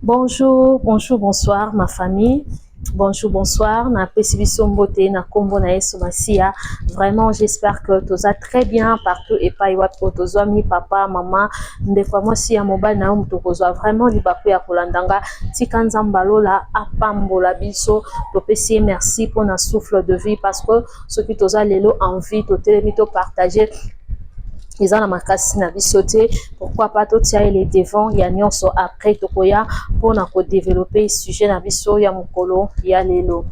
Bonjour, bonjour, bonsoir ma famille. Bonjour, bonsoir. Napesi biso mbote na kombo na Yesu Masiya. Vraiment, j'espère que toza très bien partout epai wapi oyo tozwami, papa, mama, ndeko ya mwasi, ya mobali na yo, moto kozwa vraiment libaku ya kolanda nga. Tika Nzambe alola apambola biso. Topesi ye merci mpona souffle de vie, parce que soki toza lelo en vie, totelemi topartage, eza na makasi na biso te. Pourquoi pas totia ye le devant ya nyonso? Après tokoya mpona kodévelopper sujet na biso ya mokolo ya lelo.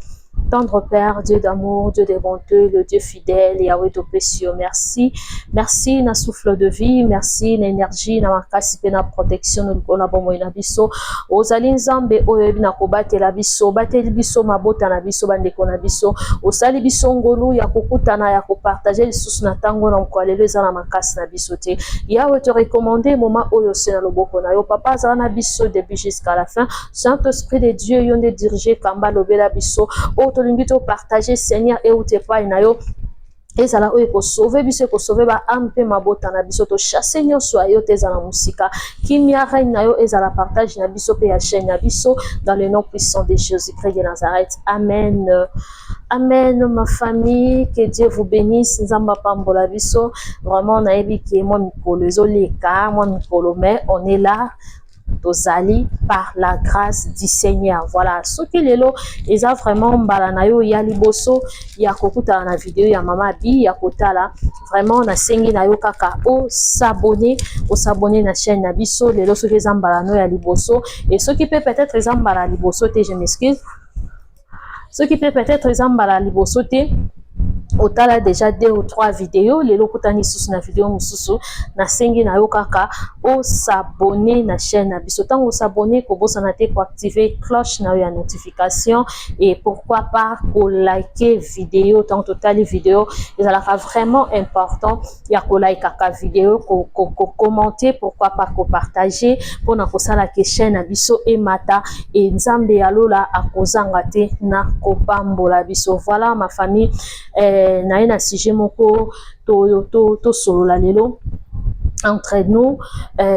Tendre Père, Dieu d'amour, Dieu de bonté, le Dieu fidèle, Yahweh, topesi yo merci. Merci na souffle de vie, merci na énergie, na makasi pe na protection na na bomoi na biso. Ozali Nzambe oyo oyebi na kobatela biso, obateli biso mabota na biso, bandeko na biso. Osali biso ngolu ya kokutana, ya kopartager lisusu na ntango na mokolo lelo, eza na makasi na biso te. Yahweh, te recommande moment oyo se na loboko na yo. Papa, azala na biso début jusqu'à la fin. Saint-Esprit de Dieu, yo nde dirige, kamba, lobela biso. Oyo tolingi topartage, Seigneur, euti epai na yo, ezala oyo ekosauver biso, ekosauver baâmes mpe mabota na biso. Tochasse nyonso ya yo te, ezala mosika. Kimia, règne na yo ezala partage na biso mpe ya chaîne na biso, dans le nom puissant de Jésus-Christ de Nazareth, amen, amen. Ma famille, que Dieu vous bénisse. Nzambe apambola biso. Vraiment, nayebi ke mwa mikolo ezoleka, mwa mikolo, mais on est là, tozali par la grâce du Seigneur. Voilà, soki lelo eza vraiment mbala na yo ya liboso ya kokutana na video ya Mama Bi ya kotala, vraiment nasengi na yo kaka os'abonner, os'abonner na chaîne na biso lelo soki eza mbala no ya liboso. Et soki mpe peut-être eza mbala ya liboso te, je m'excuse, soki mpe peut-être eza mbala ya liboso te, otala déjà deux ou trois vidéos, lelo okutani lisusu na video mosusu, nasengi na yo kaka os'abonner na chaîne na biso. Ntango os'abonner, kobosana te koactiver cloche na yo ya notification et pourquoi pas koliker video. Ntango totali video, ezalaka vraiment important ya kolikaka video, kocommenter, pourquoi pas kopartager, mpona kosalaka chaîne na biso emata e Nzambe ya lola akozanga te na kopambola biso. Voilà, ma famille, naye na sujet moko tosolola lelo entre nous,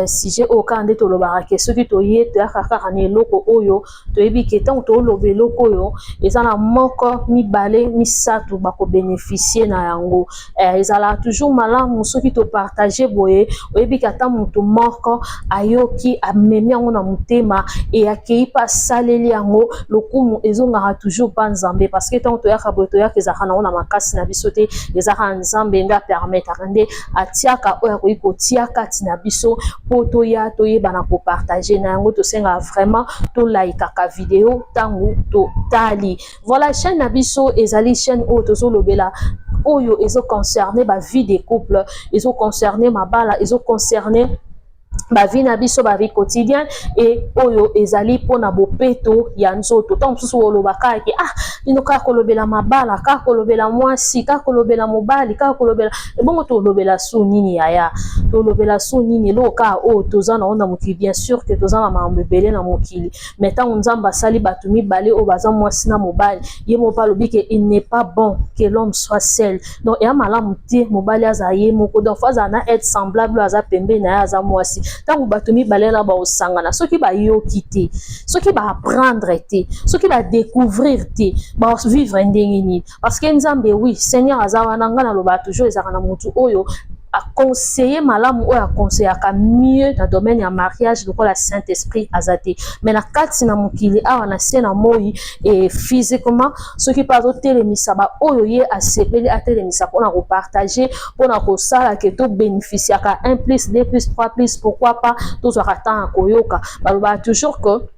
sujet oyo kaka nde tolobaka ke soki toye, toyaka kaka na eloko oyo toyebi ke ntango toloba eloko oyo, eza na moko, mibale, misato bakobénéficier na yango. Ezalaka toujours malamu soki topartage boye, oyebi ke ata motu moko ayoki, amemi yango na motema e akei mpe asaleli yango, lokumu ezongaka toujours mpa Nzambe, parce que ntango toyaka boye, toyaka ezalaka nango na makasi na biso te, ezalaka Nzambe nde apermettaka, nde atiaka oyo akoki kotia kati na biso mpo toya toyeba na kopartage na yango. Tosengaka vraiment tolikaka video ntango totali. Voilà, chaîne na biso ezali chaîne oyo tozolobela oyo ezoconcerne bavie de couple, ezoconcerne mabala, ezoconcerne bavie na biso, bavie quotidienne e oyo ezali mpona bopeto ya nzoto. Ntango mosusu oloba kaka ke ah, bino kaka kolobela mabala, kaka kolobela mwasi, kaka kolobela mobali, kaka kolobela ebongo, tolobela su nini yaya? Tolobela su nini? Eloko kaka oyo toza nango na mokili. Bien sûr ke toza na makambo ebele na mokili, mais ntango Nzambe asali bato mibale oyo baza mwasi na mobali, ye moko alobi ke il n'est pas bon que l'homme soit seul. Donc eya malamu te mobali azala ye moko, donc faut azala na aide semblable oyo aza pembeni na ye, aza mwasi. Ntango bato mibale na baosangana, soki bayoki te, soki baapprendre te, soki badécouvrir te, bavivre ndenge nini? Parce que Nzambe, oui, Seigneur aza wana. Ngai nalobaka toujours, ezalaka na motu oyo aconseiller malamu, oyo aconseillaka mieux na domaine ya mariage lokola Saint Esprit aza te. Mais na kati na mokili awa na se na moi e physiquement, soki mpe azotelemisa baoyo ye asepeli atelemisa mpona kopartage, mpona kosala ke tobénéficiaka 1 plus 2 plus 3 plus, pourquoi pas tozwaka temps ya koyoka? Balobaka toujours que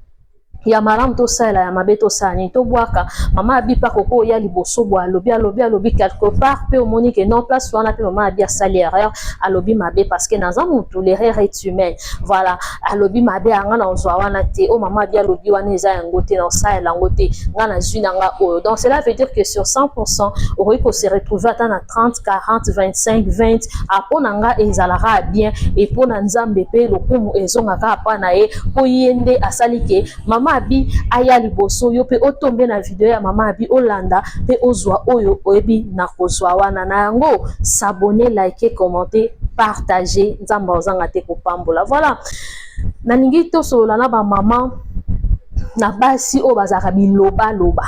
ya malamu tosalela, ya mabe tosala nini? Tobwaka. Mama Abi mpe akoki oya liboso boye, alobi, alobi, alobi quelque part, mpe omoni ke non, place wana mpe mama Abi asali erreur, alobi mabe, parce que naza motu, l'erreur est humaine. Voilà, alobi mabe yanga na ozwa wana te, oyo mama Abi alobi wana eza yango te, na osalela yango te, nga nazwi na nga oyo. Donc cela veut dire que sur 100, okoki kose retrouver ata na 30, 40, 25, 20. Apo na nga ezalaka bien e mpo na Nzambe mpe lokumu ezongaka apa na ye, mpo ye nde asali ke mama Abi aya liboso, yo mpe otombe na video ya mama Abi, olanda mpe ozwa oyo oyebi na kozwa wana na yango. S'abonner, like, commenter, partager. Nzambe ozanga te kopambola. Voilà, nalingi tosolola na bamama. Na basi oyo bazalaka bilobaloba,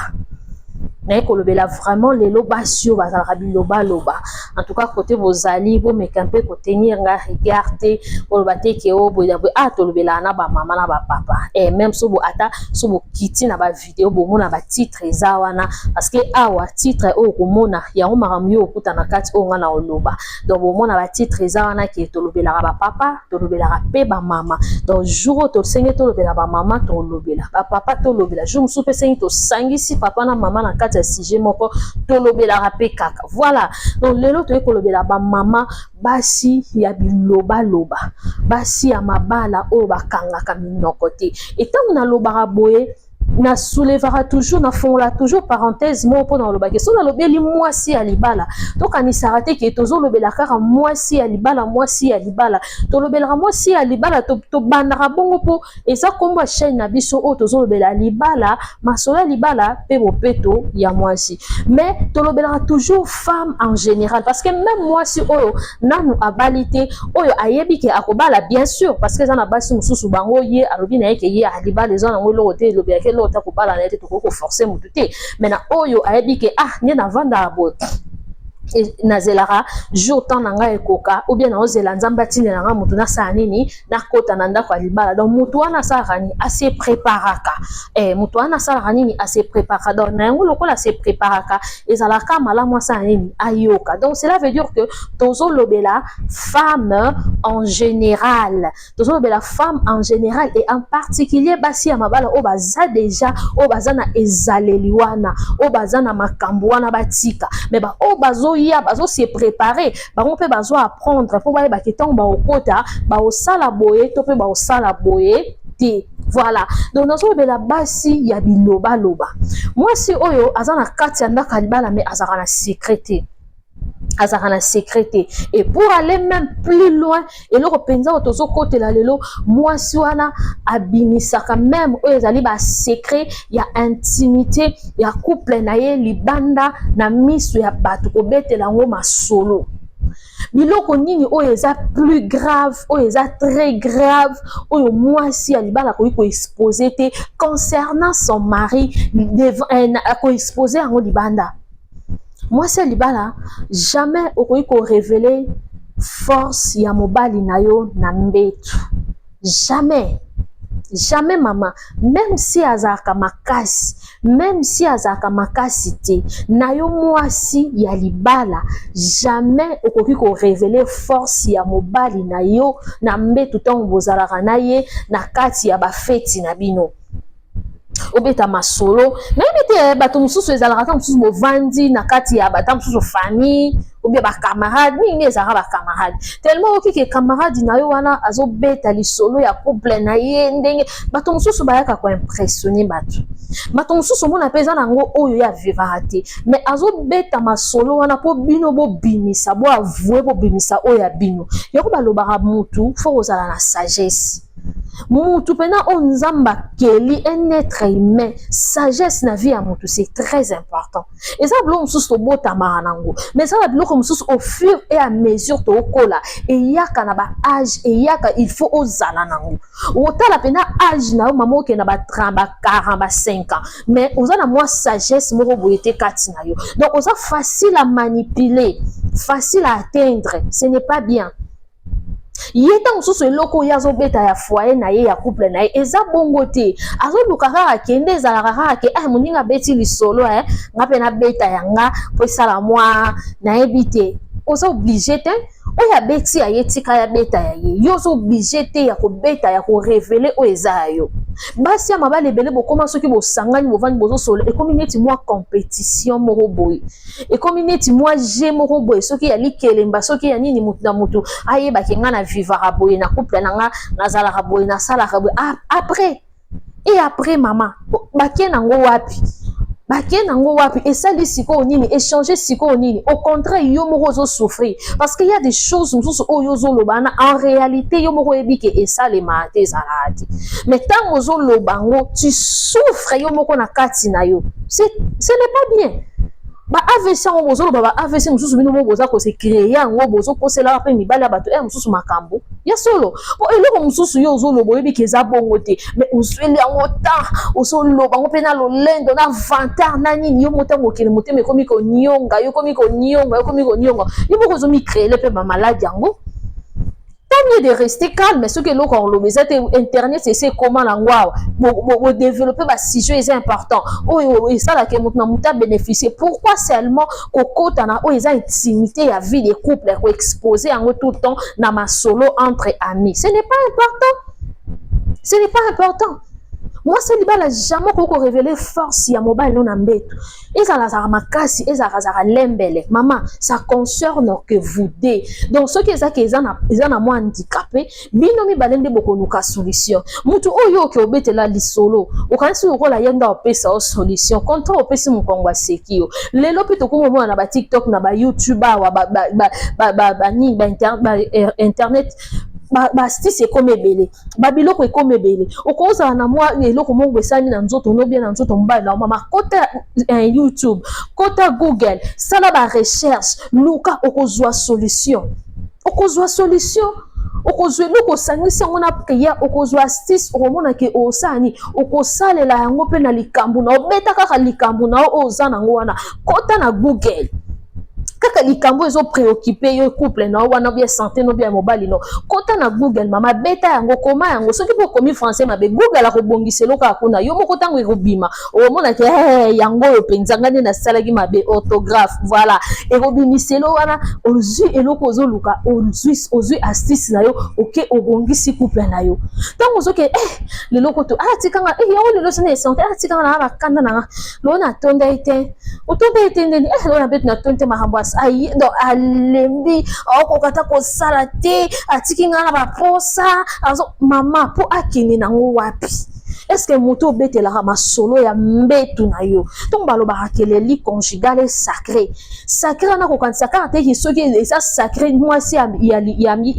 naye kolobela vraiment lelo basi oyo bazalaka bilobaloba. En tout cas, kote bozali, bomeka mpe kotenir nga rigueur te, koloba te ke o boye na boye. Ah, tolobelaka na bamama na bapapa. Même so ata so bokiti na bavideo, bomona batitre eza wana, parce que awa titre oyo komona yango, makambo yo okuta na kati oyo nga na oloba. Donc bomona batitre eza wana ke tolobelaka bapapa, tolobelaka mpe bamama. Donc jour oyo tosenge tolobela bamama, tolobela bapapa, tolobela jour mosusu mpe esengi tosangisi papa na mama na kati ya sujet moko, tolobelaka mpe kaka. Voilà, donc lelo toyei kolobela bamama, basi ya bilobaloba, basi ya mabala oyo bakangaka minoko te. Etango nalobaka boye, nasoulevaka toujours, nafongola toujours parenthèse moko mpona kolobaki: so nalobeli mwasi ya libala, tokanisaka te ke tozolobela kaka mwasi ya libala. Mwasi ya libala, tolobelaka mwasi ya libala, tobandaka bongo mpo eza nkombo ya chaîne na biso oyo tozolobela libala, masolo ya libala mpe bopeto ya mwasi. Mais tolobelaka toujours femme en général, parce que même mwasi oyo nanu abali te, oyo ayebi ke akobala, bien sûr, parce que eza na basi mosusu, bango ye alobi na ye ke ye alibala eza nango eloko te, elobelaki eloko te, kobala na ye te, tokoki koforcer motu te. Mais na oyo ayebi ke ah, nde navandaka boye, nazelaka jour temps na ngai ekoka, ou bien naozela Nzambe atindela ngai motu, nasala nini, nakota na ndako ya libala. Donc motu wana asalaka nini? Ase préparaka. Motu wana asalaka nini? Ase préparaka. Donc na yango, lokola ase préparaka, ezalaka malamu asala nini? Ayoka. Donc cela veut dire que tozolobela femme en général, tozolobela femme en général et en particulier basi ya mabala oyo baza déjà, oyo baza na ezaleli wana, oyo baza na makambo wana, batika. Mais baoyo bazoya, bazose préparer, bango mpe bazo apprendre mpo bayebaki ntango baokota, baosala boye to mpe baosala boye te. Voilà, donc nazolobela basi ya bilobaloba. Mwasi oyo aza na kati ya ndako ya libala, mais azalaka na secret te, azalaka na secret te. Et pour aller même plus loin, eloko mpenza oyo tozokotela lelo, mwasi wana abimisaka même oyo ezali basecret ya intimité ya couple na ye libanda na miso ya bato, kobetela yango masolo. Biloko nini oyo eza plus grave, oyo eza très grave, oyo mwasi ya libala akoki koexposer te concernant son mari, akoexposer yango libanda? Mwasi ya libala, jamais okoki korévéler force ya mobali na yo na mbetu, jamais, jamais mama. Même si azalaka makasi, même si azalaka makasi te na yo, mwasi ya libala, jamais okoki korévéler force ya mobali na yo na mbetu ntango bozalaka na ye na kati ya bafeti na bino, obeta masolo. Nayebi te, bato mosusu ezalaka ta mosusu bovandi na kati ya bata mosusu, famille ou bien bacamarade, mingi ezalaka bacamarade. Tellement okoki ke camarade na yo wana azobeta lisolo ya couple na ye, ndenge bato mosusu bayaka koimpressionner bato. Bato mosusu omona mpe eza nango oyo ye avivaka te, mais azobeta masolo wana mpo bino bobimisa, boavouer, bobimisa oyo ya bino. Yango balobaka, mutu faut kozala na sagesse. Mutu mpena oyo Nzambe akeli, un être humain, sagesse na vie ya mutu, c'est très important. Eza biloko mosusu tobotamaka nango, mais eza na biloko mosusu, au fur et à mesure tookola, eyaka na baâge, eyaka, il faut ozala nango. Otala mpena âge na yo, mama, okende na ba 30, ba 40, ba 5 ans, mais oza na mwa sagesse moko boye te kati na yo. Donc oza facile à manipuler, facile à atteindre. Ce n'est pas bien. Ye ntango mosusu eloko oyo azobeta ya foyer na ye, ya couple na ye, eza bongo te. Azoluka kaka kende, ezalaka kaka ke ah, moninga abeti lisolo, nga mpe nabeta yanga mpo esala mwa. Nayebi te, oza obligé te. Oyo abeti ya ye, tika ya beta ya ye. Yo oza obligé te ya kobeta, ya korévéler oyo eza ya yo. Basi ya mabala ebele bokóma, soki bosangani, bovandi, bozosola, ekomi neti mwa compétition moko boye, ekomi neti mwa jeu moko boye, soki ya likelemba, soki ya nini, mutu na mutu ayebaki nga na vivaka boye na couple na nga, nazalaka boye, nasalaka boye. Après et après, mama, bake nango wapi? Bake nango wapi? Esali sikoyo nini? Échange sikoyo nini? Au contraire, yo moko ozosouffrir, parce que y a des choses mosusu oyo ozoloba na, en réalité yo moko oyebi ke esalemaka te, ezalaka te, mais ntango ozoloba yango, tu souffre yo moko na kati na yo. Ce n'est pas bien. Ba AVC yango bozoloba, ba AVC mosusu bino moko boza kose créer yango, bozokoselaka mpe mibali ya bato ya mosusu makambo. Ya solo, po eloko mosusu yo ozoloba, oyebi ke eza bongo te, mais ozweli yango temps, ozoloba yango mpe na lolendo, na vantard, na nini. Yo mo ntango okende, motema ekomi konionga yo, ekomi konionga yo, ekomi konionga yo moko, ozomicréer mpe bamaladi yango. Tant mieux de rester calme. Soki eloko ya koloba eza te, internet esi ekóma nango awa, bodévelopper basujet eza important oyo esalaka moto na moto abénéficie. Pourquoi seulement kokota na oyo eza intimité ya vie de couple, koexposer yango tout le temps na masolo entre amis? Ce n'est pas important, ce n'est pas important. Mwasi libala, jamais okoki korévéler force ya mobali no na mbeto. Ezalazaka makasi, ezalakazaka lembele, mama, ça concerne que vous deux. Donc soki ezaki eza na mwa handicapé, bino mibale nde bokoluka solution. Mutu oyo oke obetela lisolo, okanisi lokola ye nde opesa yo solution, contrat opesi mokongo, aseki yo. Lelo mpe tokomi omona na baTikTok, na baYouTube awa, banini, bainternet, baastuce ekómi ebele, babiloko ekómi ebele. Okozala na mwa eloko moko esali na nzoto nobia na nzoto mobali na mama, kota YouTube, kota Google, sala barecherche, luka, okozwa solution, okozwa solution, okozwa eloko, osangisi yango na prière, okozwa astuce, okomona ke osala nini, okosalela yango mpe na likambo na obeta kaka likambo na yo oyo oza nango wana. Kota na Google kaka likambo ezopréoccuper yo, couple na yo wana, bia santé no, bia mobali no. Kota na Google, mama, beta yango, koma yango. Soki mpo okomi français mabe, Google akobongisa eloko ya kuna. Yo moko ntango ekobima, okomonaki yango oyo mpenza nga nde nasalaki mabe orthographe. Voilà, ekobimisa elo wana. Ozwi eloko ozoluka, ozwi astuce na yo, oke obongisi couple na yo. Ntango ozoke lelo kutu atikanga yango, lelo sona esante atikanga na bakanda nanga, lelo natonda ye te. Otonda ye te ndeni? Lelo na mbeto natondi te, makambo aye. Donc alembi, aokoka ta kosala te, atiki ngai na baposa. Azo mama mpo akende nango wapi? Est-ce moto obetelaka masolo ya mbetu na yo? Ntongo balobaka ke le lit conjugal est sacré, sacré wana kokanisa kaka teki soki eza sacré, mwasi ya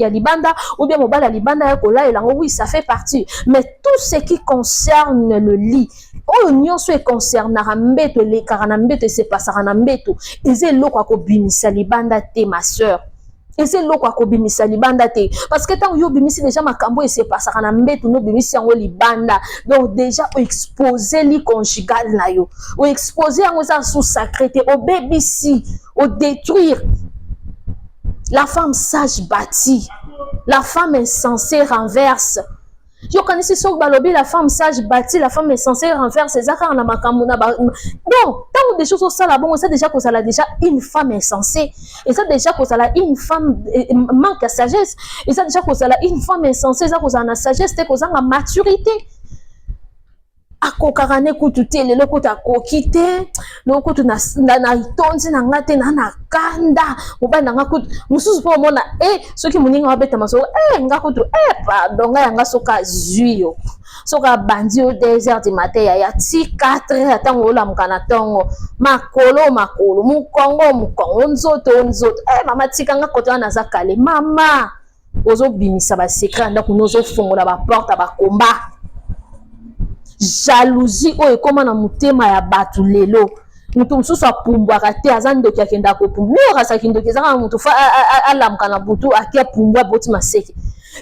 libanda ou bien mobali ya libanda ya kolalela yango, oui, ça fait partie. Mais tout ce qui concerne le lit, oyo nyonso econcernaka mbeto, elekaka na mbeto, esepasaka na mbeto, eza eloko ya kobimisa libanda te, ma sœur. Eza eloko ya kobimisa libanda te, parce que ntango yo obimisi déjà makambo esepasaka na mbeto no, obimisi yango libanda, donc déjà oexposer lit conjugal na yo, oexposer yango, eza sous sacré te, obebisi, odétruire. La femme sage bâtit, la femme insensée renverse. Yokanisi soki balobi la femme sage bâtit, la femme insensée renverse, eza kaka na makambo na ba. Donc ntango des choses osala bongo, eza déjà kozala déjà une femme insensée, eza déjà kozala une femme manque ya sagesse, eza déjà kozala une femme insensée, eza kozala na sagesse te, kozanga maturité. Akokaka ne kutu te, lelo kutu akoki te, lelo kutu na itondi na nga te, na kanda mobali na nga kutu mosusu. Mpo omona soki moninga wabeta masolo, nga kutu, pardon, ngai yanga soki azwi yo, soki abandi yo 2 heures du matin, yaya, ti 4 heures, ntango olamuka na ntongo, makolo makolo, mokongo mokongo, nzoto nzoto, mama, tika nga kote wana, naza kale. Mama, ozobimisa basecret ya ndako no, ozofongola baporte ya bakomba. Jalousie oyo ekóma na motema ya bato lelo, moto mosusu apumbwaka te, aza ndoki, akendaka kopumbwa. Mi okasaki ndoki eza kaka moto fa alamuka na butu, ake apumbwa, aboti maseke.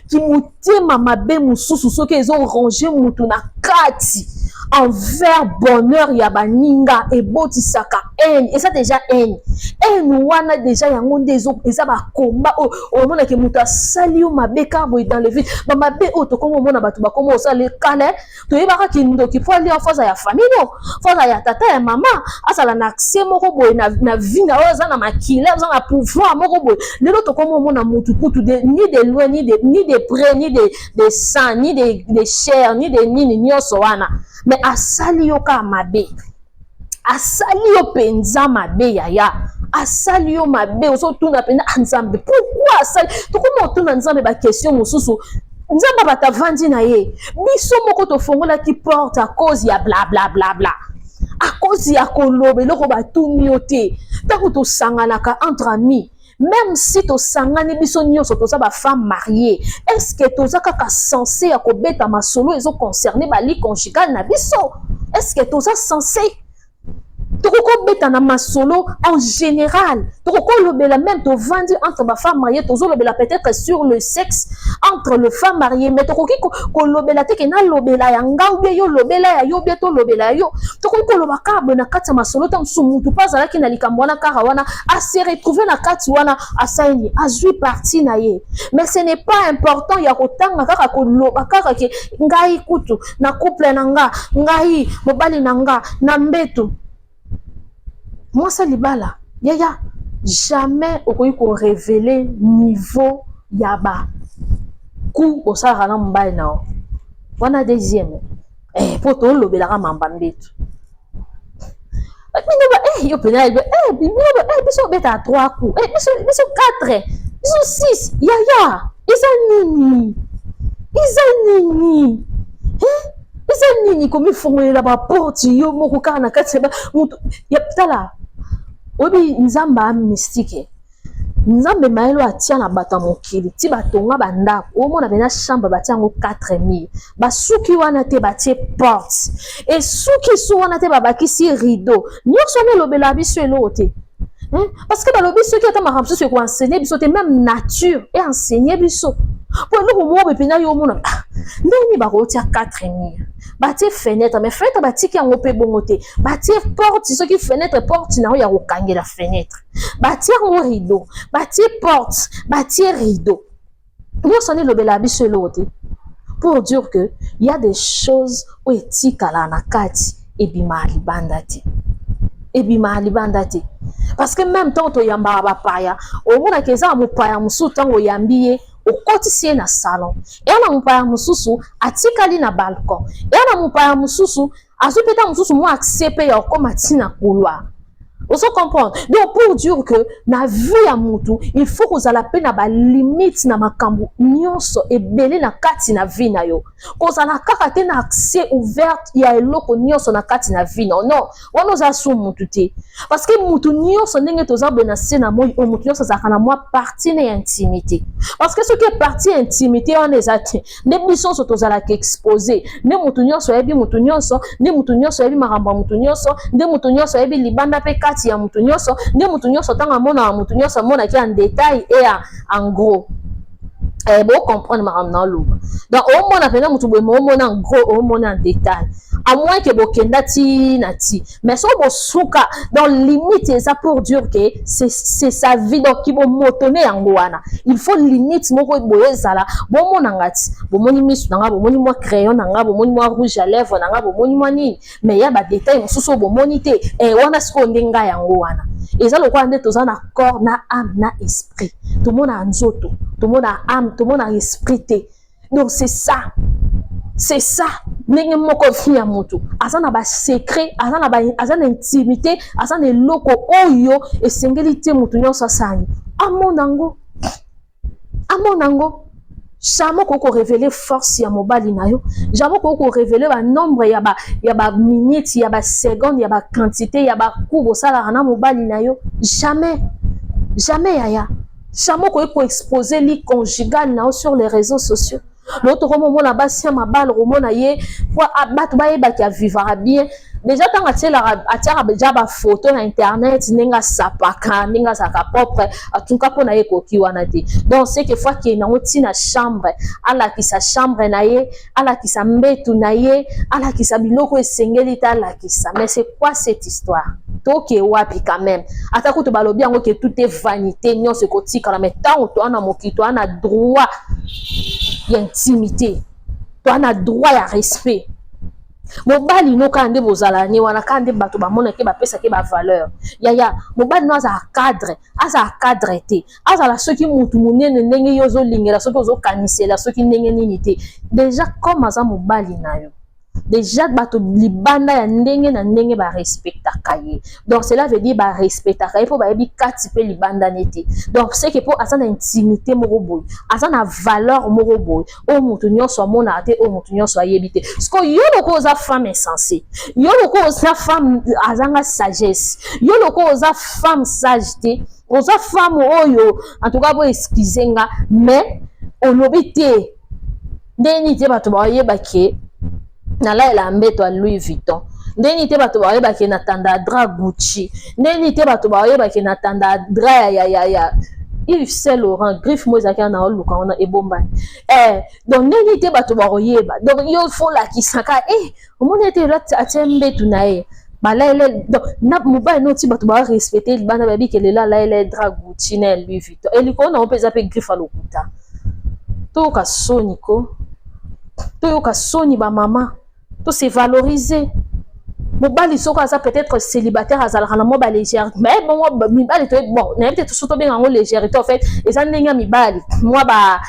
Kimotema mabe mosusu soki ezoronger motu na kati envers bonheur ya baninga, ebotisaka haine. Eza déjà haine. Haine wana déjà yango nde eza bakomba oyo omonake moto asali yo mabe kaka boye dans le vide. Bamabe oyo tokoma omona bato bakoma osala kale, toyebaka kindoki mpo alia, fo aza ya famille no, fo aza ya tata, ya mama, azala na accès moko boye na vie na oyo, aza na makila, aza na pouvoir moko boye. Lelo tokoma omona motu kutu ni de loin, ni de près, ni de sang, ni de chair, ni de nini nyonso wana, mais asali yo kaka mabe, asali yo mpenza mabe, yaya, asali yo mabe. Ozotuna mpenza: ah, Nzambe, pourquoi asali? Tokoma otuna Nzambe baquestion mosusu. Nzambe bato avandi na ye, biso moko tofongolaki porte à cause ya bla bla bla bla, à cause ya koloba eloko batuni yo te. Ntango tosanganaka entre amis, même si tosangani biso nyonso toza bafemme mariée, est ce que toza kaka censé ya kobeta masolo ezoconcerne balit conjugal na biso? Est ce que toza censé? Tokoki kobeta na masolo en général, tokoki kolobela même tovandi entre bafemme mariée, tozolobela peut-être sur le sexe entre le femme mariée, mais tokoki kolobela te ke nalobela ya nga ou bien yo lobela ya yo, bien tolobela ya yo. Tokoki koloba kaka boye na kati ya masolo. Ta mosusu mutu mpe azalaki na likambo wana kaka wana, ase retrouve na kati wana, asali, azwi parti na ye. Mais ce n'est pas important ya kotanga kaka, koloba kaka ke ngai kutu na couple na nga, ngai mobali na nga na mbeto. Mwasi libala, yaya, jamais okoki korévéler niveau ya ba coups osalaka na mobali na yo wana. Deuxième, mpo tolobelaka mamba mbeto, bino ba yo mpena bino ba biso obetaka 3 coups, biso 4, biso 6. Yaya, eza nini? Eza nini? Eza nini komifongolela baporte yo moko kaka na kati ya motu? Tala, oyebi Nzambe amystike. Nzambe mayelo atia na bato ya mokili ti batonga bandako. Omona mpena chambre, batia yango 4000, basuki wana te, batie porte, esuki so wana te, babakisi rideau. Nyonso wana elobela biso eloko te, parce que balobi soki ata makambo mosusu ekoenseigner biso te, même nature eenseigner biso. Mpo eloko moko boye mpenza, yo omona ndenge bakotia 4000, batie fenêtre, mais fenêtre batiki yango mpe bongo te, batie porte. Soki fenêtre, porte na yango ya kokangela fenêtre, batie yango rideau, batie porte, batie rideau. Nyonso wana elobela biso eloko te, pour dire que y a des choses oyo etikala na kati, ebimaka libanda te, ebimaka libanda te. Parce que même ntango toyambaka bapaya, omonaka eza na mopaya mosusu, ntango oyambi ye, okotisi ye na salon, eya na mopaya mosusu atikali na balcon, eya na mopaya mosusu azwi mpe ta mosusu mwa accès mpe ya okóma ntina couloir. Ozo comprendre? Donc pour dire que na vie ya mutu, il faut kozala mpe na balimite na makambo nyonso ebele na kati na vie na yo. Kozala kaka te na accès ouverte ya eloko nyonso na kati na vie na yo. Non, wana oza su mutu te, parce que mutu nyonso, ndenge toza boye na se na moi oyo, mutu nyonso azalaka na mwa partie na ya intimité. Parce que soki partie ya intimité wana eza te, nde biso nyonso tozalaka exposé, nde mutu nyonso ayebi mutu nyonso, nde mutu nyonso ayebi makambo ya mutu nyonso, nde mutu nyonso ayebi libanda mpe kati ya mutu nyonso, nde mutu nyonso ntango amonaka mutu nyonso, amonaki en détail et en gros. Bocomprendre makambo na oloba. Donc omona mpenza motu boye, omona en gros, omona en détail, à moins que bokenda ti na ti. Mais soki bosuka, donc limite eza, pour dire que c'est sa vie. Donc kibomotone yango wana, il faut limite moko boye ezala. Bomonanga ti bomoni misu na nga, bomoni mwa crayon na nga, bomoni mwa rouge à lèvre na nga, bomoni mwa nini, mais ya badétail mosusu oyo bomoni te. Wana sikoyo nde ngai yango wana eza lokola nde toza na corps, na âme, na esprit. Tomona nzoto, tomona âme, tomona esprit te. Donc c'est ça, c'est ça. Ndenge moko vie ya motu aza na basecret, aza na intimité, aza na eloko oyo esengeli te motu nyonso asani amona yango, amona yango. Jamais okoki korévéler force ya mobali na yo, jamais okoki korévéler banombre ya baminute, ya baseconde, ya baquantité ya bacoups bosalaka na mobali na yo. Jamais, jamais, yaya, jamais okoki koexposer lit conjugal na yo sur les réseaux sociaux. Lelo tokomomona basi ya mabala, komona ye po bato bayebaki avivaka bien. Déjà ntango atielaka, atiaka déjà bafoto na internet, ndenge asapaka, ndenge azalaka propre, atunka mpo na ye ekoki wana te. Donc c'est que faut akende yango ntina chambre, alakisa chambre na ye, alakisa mbetu na ye, alakisa biloko esengeli te alakisa. Mais c'est quoi cette histoire? Toke wapi quand même? Ata kutu balobi yango ke tout est vanité, nyonso ekotikala, mais ntango toa na mokili, toa na droit ya intimité, toa na droit ya respect. Mobali no kaka nde bozala ne wana, kaka nde bato bamonaki, bapesaki bavaleur. Yaya, mobali no azala cadre, azala cadre te, azala soki mutu monene ndenge yo ozolingela, soki ozokanisela, soki ndenge nini te, déjà comme aza mobali na yo, déjà bato libanda ya ndenge na ndenge barespectaka ye. Donc cela veut dire barespectaka ye mpo bayebi kati mpe libanda ne te. Donc c'est que mpo aza na intimité moko boye, aza na valeur moko boye oyo moto nyonso amonaka te, oyo moto nyonso ayebi te. Siko yo loko oza femme insensé, yo loko oza femme azanga sagesse, yo loko oza femme sage te, oza femme oyo, en tout cas bo excuse nga, mais olobi te ndenge nini te bato bayeba ke nalayela mbeto ya Louis Vuitton. Ndenge te bato bayebaki na tanda drap Gucci? Ndenge te bato bayebaki na tanda drap ya Yves Saint Laurent, griffe mo ezalaki na oluka wana ebombani? Donc ndenge te bato bakoyeba? Donc yo faut lakisaka omoni ete atie mbetu na ye, balayele. Donc na mobali noti bato barespecte libanda, bayebi ke lelo alayele drap Gucci na Louis Vuitton, elikolo nango mpe eza mpe griffe alokuta. Toyoka soni ko, toyoka soni bamama, tose valoriser. Mobali soki aza peut-être célibataire, azalaka na mwa balégère, mais bongo mibali to, bon, nayebi te so tobenga yango légèreté. En fait, eza ndenge ya mibali mwa ba,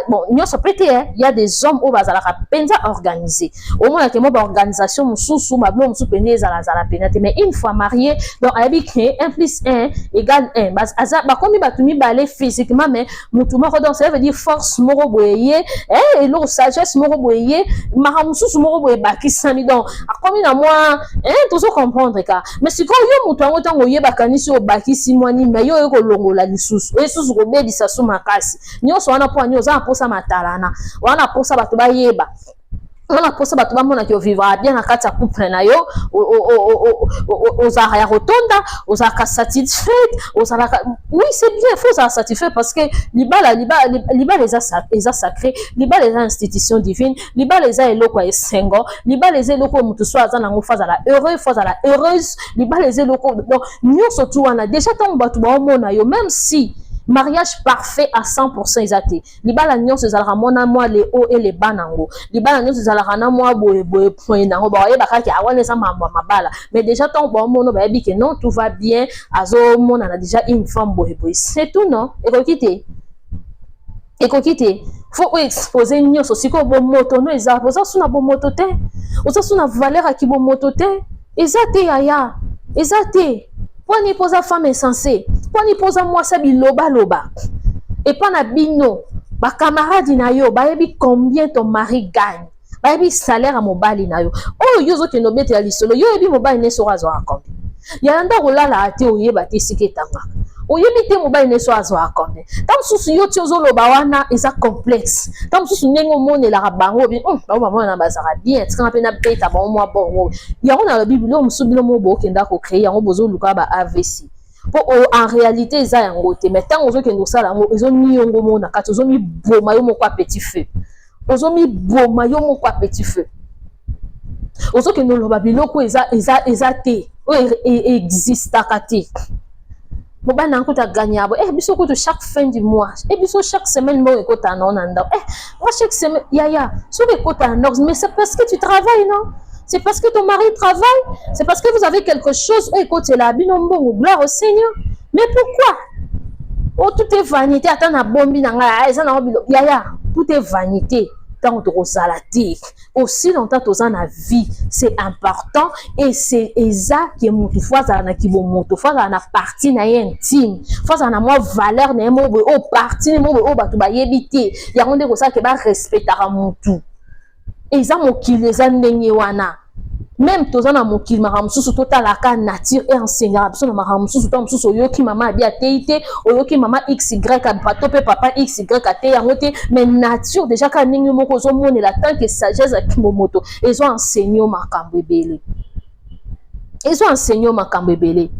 bon, nyonso mpe te. Y a des hommes oyo bazalaka mpenza organisé, omonake mwa baorganisation mosusu, babilo mosusu pene ezalazala pena te. Mais une fois marié, donc ayebi ke 1 plus 1 égale 1. Aza bakomi bato mibale physiquement, mais motu moko. Donc ça veut dire force moko boye ye, eloko sagesse moko boye ye, makambo mosusu moko boye ebakisami. Donc akomi na mwa, tozo comprendre ka. Mais sikoyo yo moto yango, ntango oyebaka nisi obakisi mwa nini, mais yo oye kolongola lisusu, oye susu kobebisa su makasi nyonso wana. Mpo ani oza na mposa matalana wana, mposa bato bayeba wana, mposa bato bamonaki ovivre bien na kati ya couple na yo, ozalaka ya kotonda, ozalaka satisfaite, ozalaka, oui, c'est bien, faut ozala satisfait, parce que libala, libala eza sacré, libala eza institution divine, libala eza eloko ya esengo, libala eza eloko oyo moto so aza nango, faut azala heureux, faut azala heureuse. Libala eza eloko, donc nyonso tu wana déjà, ntango bato baomona yo, même si mariage parfait à 100% eza te, libala nyonso ezalaka mona mwa le haut et le bas nango, libala nyonso ezalaka na mwa boye boye point nango, bayeba kaka awana eza mambo ya mabala. Mais déjà ntango baomona, bayebi ke non, tout va bien, azomonana déjà une femme boye boye, c'est tout. Non, ekoki te, ekoki te. Faut oexpose nyonso. Sikoyo bomoto no eza, oza su na bomoto te, oza su na valeur ya kibomoto te, eza te yaya, eza te. Mponi mpo oza femme insensé, mponi mpo oza mwasi bilobaloba epa na bino, bakamaradi na yo bayebi combien ton mari gagne, bayebi salaire ya mobali na yo oyo yo ozokende obetela lisolo. Yo oyebi mobali ne soko azwaka combien? Yaya, ndako olalaka te, oyeba te esika etangaka, oyebi te mobali ne so azwaka combien. Ntango mosusu yo ti ozoloba wana eza complexe, ntango mosusu ndenge omonelaka bango, bango bamona bazalaka bien, tikanga mpe nabeta bango mwa bongo. Yango nalobi, biloko mosusu bino mo bookenda kocréer yango, bozoluka ba AVC, mpo en réalité eza yango te. Mais ntango ozokende kosala yango, ezomiyongo mo na kati, ozomiboma yo moko à petit feu, ozomiboma yo moko à petit feu. Ozokende oloba biloko eza te, oyo existaka te. Mobali na kuta gagner bo, biso kutu chaque fin du mois, biso chaque semaine mbongo ekotaka nao na ndako. Moi chaque semaine, yaya, soki ekotaka na ndako, mais c'est parce que tu travailles, non? C'est parce que ton mari travaille, c'est parce que vous avez quelque chose oyo ekotela bino mbongo. Gloire au Seigneur. Mais pourquoi? Oh, tout est vanité. Ata na bombi na ngai eza nango bilo, yaya, tout est vanité. Ntango tokozala te, aussi longtemps toza na vie, c'est important et c'est eza ke motu faut azala na kibomoto, faut azala na partie na ye intime, faut azala na mwa valeur na ye moko boye, oyo partie moko boye oyo bato bayebi te. Yango nde kosala ke barespectaka motu. Eza mokili, eza ndenge wana. Même toza na mokili, makambo mosusu totalaka nature e enseignaka biso na makambo mosusu. Ntango mosusu oyoki mama abi atei te, oyoki mama xy to mpe papa xy atei yango te, mais nature déjà kaka ndenge moko ozomonela, tant que sagesse ya moto ezo enseigner yo makambo ebele, ezo enseigner yo makambo ebele.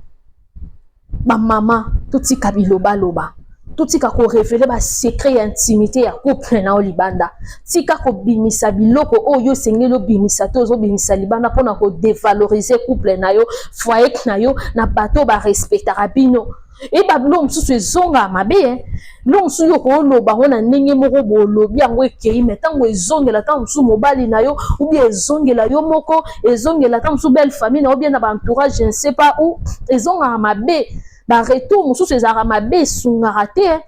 Bamama, totika bilobaloba, totika korévéler basecret ya intimité ya couple na yo libanda. Tika kobimisa biloko oyo osengeli obimisa te, ozobimisa libanda mpona kodévaloriser couple na yo, foyer na yo, na bato oyo barespectaka bino. Eyeba biloko mosusu ezongaka mabe. Biloko mosusu yo kooloba yango na ndenge moko, bolobi yango ekei, mais ntango ezongela, ntango mosusu mobali na yo, ou bien ezongela yo moko, ezongela ntango mosusu belle famille na yo, bien na baentourage, je ne sais pas où, ezongaka mabe. Baretour mosusu ezalaka mabe, esungaka te.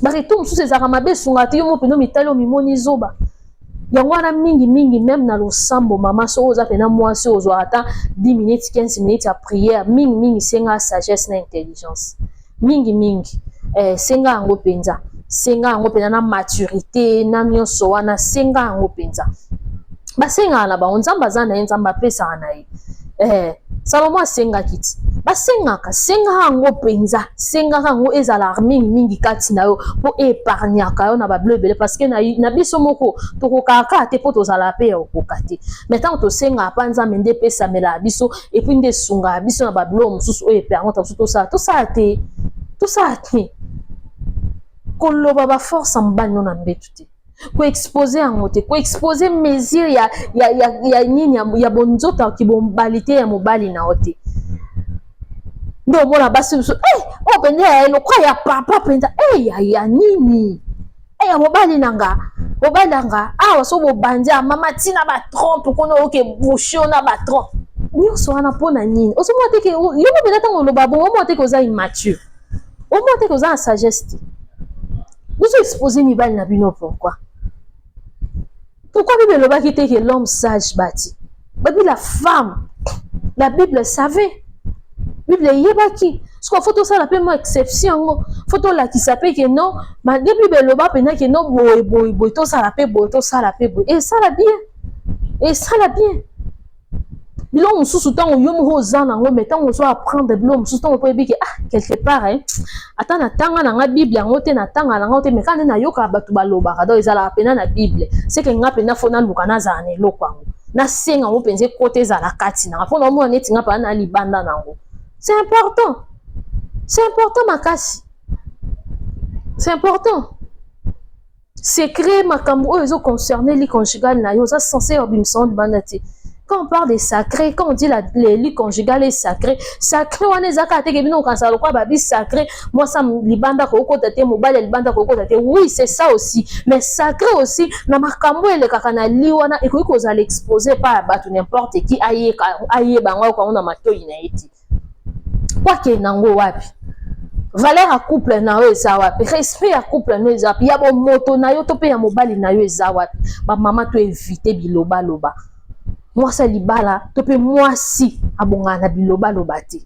Baretour mosusu ezalaka mabe, esungaka te. Yo mo mpena mitali, omimoni zoba. Yango wana mingimingi, même na losambo, mama, soki oza mpena mwasi, ozwaka ata 10 minutes, 15 minutes ya prière, mingimingi senga sagesse na intelligence. Mingimingi senga yango mpenza, senga yango mpenza na maturité na nyonso wana, senga yango mpenza. Basengaka na bango, Nzambe aza na ye, Nzambe apesaka na ye. Salomo asengaki ti. Basengaka, sengaka yango mpenza, sengaka yango ezala mingimingi kati na yo, mpo épargnaka yo na babilo ebele, parce que na biso moko tokokaka kaka te, mpo tozala mpe ya kokoka te. Mais ntango tosengaka mpa Nzambe, nde epesamelaka biso, et puis nde esungaka biso na babilo mosusu oyo epermettre biso tosala. Tosala te, tosala te. Koloba baforce ya mobali no na mbeto te, koexposer yango te, koexposer mesure ya nini ya bonzoto ya kibobali te ya mobali na yo te. Nde omona basi mosusu, eh, oyo mpenza ya lokwa ya papa mpenza, eh, ya nini, eh, ya mobali na nga, mobali na nga awa. So bobandi ya mama ntina batrompe kuna, oke bouche na batrompe nyonso wana, mpo na nini? Ozomona te ke yo mo mpenza, ntango oloba bongo, omona te ke oza immature, omona te ke oza na sagesse te. Bozo exposer mibali na bino, pourquoi? Pourquoi? Bible elobaki te ke l'homme sage bati babi la femme. La Bible savait, Bible eyebaki. Soki faut tosala mpe mwa exception yango, faut tolakisa mpe ke non, malgré Bible eloba mpenza ke non, boye boye boye, tosala mpe boye, tosala mpe boye, esala bien, esala bien. Biloko mosusu, ntango yo moko oza nango, mais ntango ozo apprendre biloko mosusu, ntango mpo oyebi ke ah, quelque part, eh, ata natanga na nga Bible yango te, natanga na nga te, mais kaka nde nayokaka bato balobaka, donc ezalaka mpenza na Bible, c'est que nga mpenza faut naluka nazala na eloko yango, nasenga yango mpenza, ekota, ezala kati nanga, mpo naomona neti nga mpenza na libanda nango. C'est important, c'est important makasi, c'est important. Secret, makambo oyo ezoconcerne lit conjugal na yo, oza censé obimisa ngo libanda te. Quand on parle de sacré, quand on dit le lit conjugal est sacré, sacré wana eza kaka te ke bino okanisa lokola babi sacré, mwasi libanda kokota te, mobali ya libanda kokota te. Oui, c'est ça aussi, mais sacré aussi na makambo elekaka na lit wana, ekoki kozala exposé epai ya bato, n'importe qui ayeba yango, ayoka yango na matoi na ye te. Po akende yango wapi? Valeur ya couple na yo eza wapi? Respect ya couple na yo eza wapi? Ya bomoto na yo to mpe ya mobali na yo eza wapi? Bamama, to évite bilobaloba. Mwasi ya libala to mpe mwasi abongana na bilobaloba te.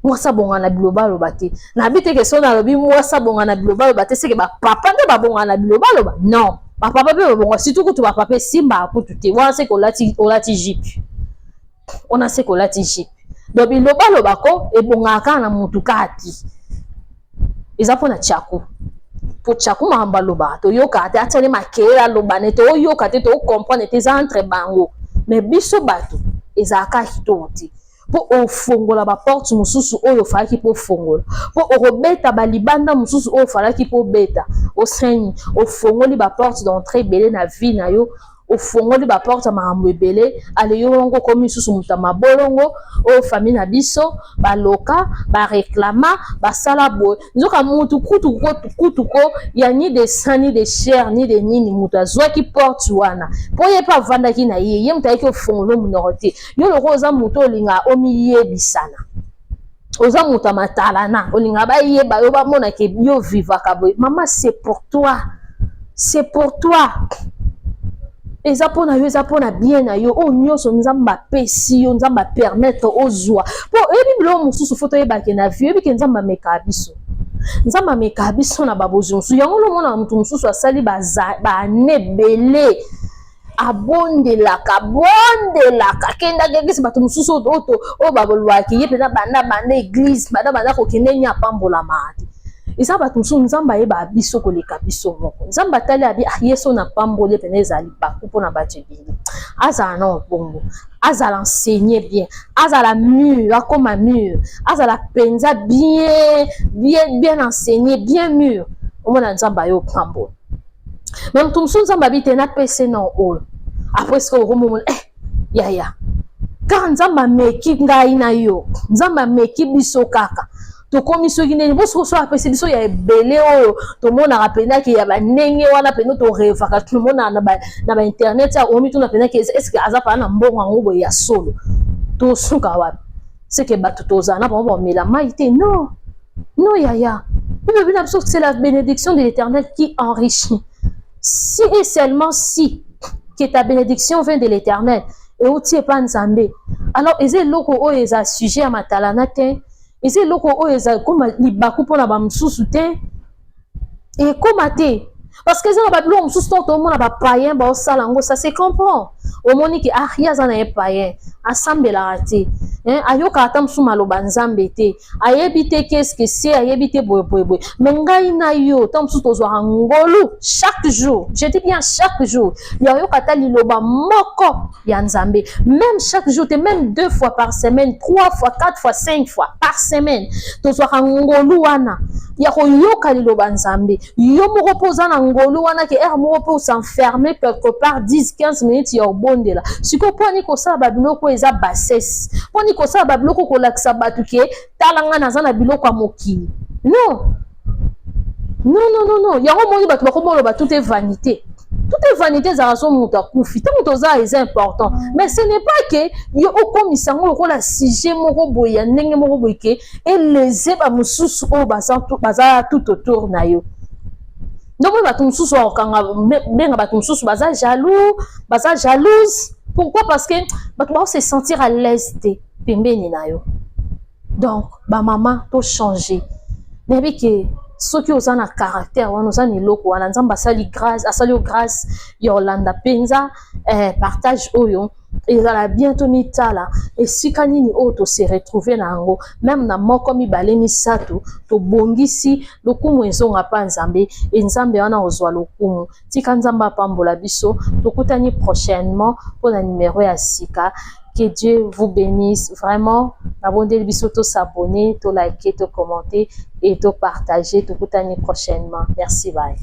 Mwasi abongana na bilobaloba te. Nayebi te ke so nalobi mwasi abongana na bilobaloba te, c'est que bapapa nde babongana na bilobaloba. Non, bapapa mpe babonga, surtout kutu bapapa esimbaka kutu te wana. C'est que olati jupe wana, c'est que olati jupe. Donc bilobaloba ko ebongaka kaka na motu kaka te, eza mpona tiaku, po tiaku makambo alobaka toyokaka te, atiani makelele, aloba ne toyoka te, tocomprendre te, eza entre bango. Mais biso bato ezalaka kitoko te, mpo ofongola baporte mosusu oyo ofalaki mpo ofongola, mpo okobeta balibanda mosusu oyo ofalaki mpo obeta. Oseni ofongoli baporte d'entrée ebele na vie na yo, ofongoli baporte ya makambo ebele. Ale yo moko okomi lisusu moto ya mabolongo oyo famille na biso baloka, bareklama, basala boye. Nzoka mutu kutu kutu ko ya ni de sang, ni de chair, ni de nini, moto azwaki porte wana mpo ye mpe avandaki na ye, ye moto ayaki ofongola monoko te. Yo loko oza moto olingaka omiyebisana, oza moto ya matalana, olingaka bayeba yo, bamonake yo vivaka boye. Mama, c'est pour toi, c'est pour toi, eza mpona yo, eza mpona bien na yo. Oyo nyonso Nzambe apesi yo, Nzambe apermettre ozwa, mpo oyebi biloko mosusu, faut toyebake na vie, oyebi ke Nzambe amekaka biso, Nzambe amekaka biso na babozwi mosusu. Yango lomona moto mosusu asali baane ebele, abondelaka, abondelaka, akendaka église. Bato mosusu oyo balwaki ye mpenza, banda banda église, banda banda kokende ni apambolamaka te. Eza bato mosusu, Nzambe ayebaka biso koleka biso moko. Nzambe atali, abi: "Ah, ye so napamboli mpenza, ezali baku mpona bato ebele." Azala na bongo, azala enseigné bien, azala mûr, akoma mûr, azala mpenza bien bien bien enseigné, bien mûr, omona Nzambe aye opambola. Mais moto mosusu, Nzambe abi te, napese na oyo. Après sikoyo okomomona, eh, yaya, kaka Nzambe ameki ngai na yo, Nzambe ameki biso kaka tokomi soki ndeni bo soko apesi biso ya ebele oyo tomonaka mpenzaki ya bandenge wana mpenza, torevaka, tomonaka na bainternet ya omituna mpenzaki: est-ce aza mpana na mbongo yango boye ya solo? Tosuka wapi? C'est que bato tozala na bango bamela mai te. Non, non, yaya, Bible na biso, c'est la bénédiction de l'Éternel qui enrichit. Si et seulement si que ta bénédiction vient de l'Éternel, euti epa Nzambe, alors eza eloko oyo eza sujet ya matalana te, eza eloko oyo eza koma libaku mpona bamosusu te, ekóma te, parce que eza na babiloko mosusu ntango tomona bapayen baosala yango, ça se comprend. Omoni ke ah, ye aza na ye payen, asambelaka te. Hein, ayokaka ata mosusu maloba Nzambe te, ayebi te qu'est-ce que c'est, ayebi te boye boye boye. Mais ngai na yo, ntango mosusu tozwaka ngolu chaque jour, je dis bien chaque jour, ya oyoka ata liloba moko ya Nzambe. Même chaque jour te, même deux fois par semaine, trois fois, quatre fois, cinq fois par semaine, tozwaka ngolu wana ya koyoka liloba Nzambe. Yo moko mpo oza na ngolu wana ke heure moko mpe os'enferme quelque part 10 15 minutes ya obondela. Sikoyo, mponi kosala babiloko eza bassesse? Mponi kosala babiloko kolakisa bato ke tala ngai naza na biloko ya mokili? Non, non, non, non, non. Yango moni bato bakomoloba tout est vanité, tout est vanité. Ezalaka so moto akufi, ntango toza, eza important, mais ce n'est pas ke yo okomisa yango lokola sujet moko boye ya ndenge moko boye ke eleze bamosusu oyo baza tout autour na yo. Ndomoni bato mosusu bakokanga benga bato mosusu baza jaloux, baza jalouse. Pourquoi? Parce que bato bao se sentir à l'aise te pembeni na yo. Donc bamama, tochange. Nayebi ke soki oza na caractère wana, oza na eloko wana, Nzambe asali grâce, asali yo grâce ya olanda mpenza partage oyo. Ezala bien tomitala esika nini oyo tose retrouve na yango, même na moko, mibale, misato, tobongisi. Lokumu ezonga mpa Nzambe e Nzambe wana ozwa lokumu. Tika Nzambe apambola biso. Tokutani prochainement mpona numero ya sika. Que Dieu vous bénisse vraiment. Nabondeli biso tos'abonner, tolike, tocommenter et topartager. Tokutani prochainement. Merci, bye.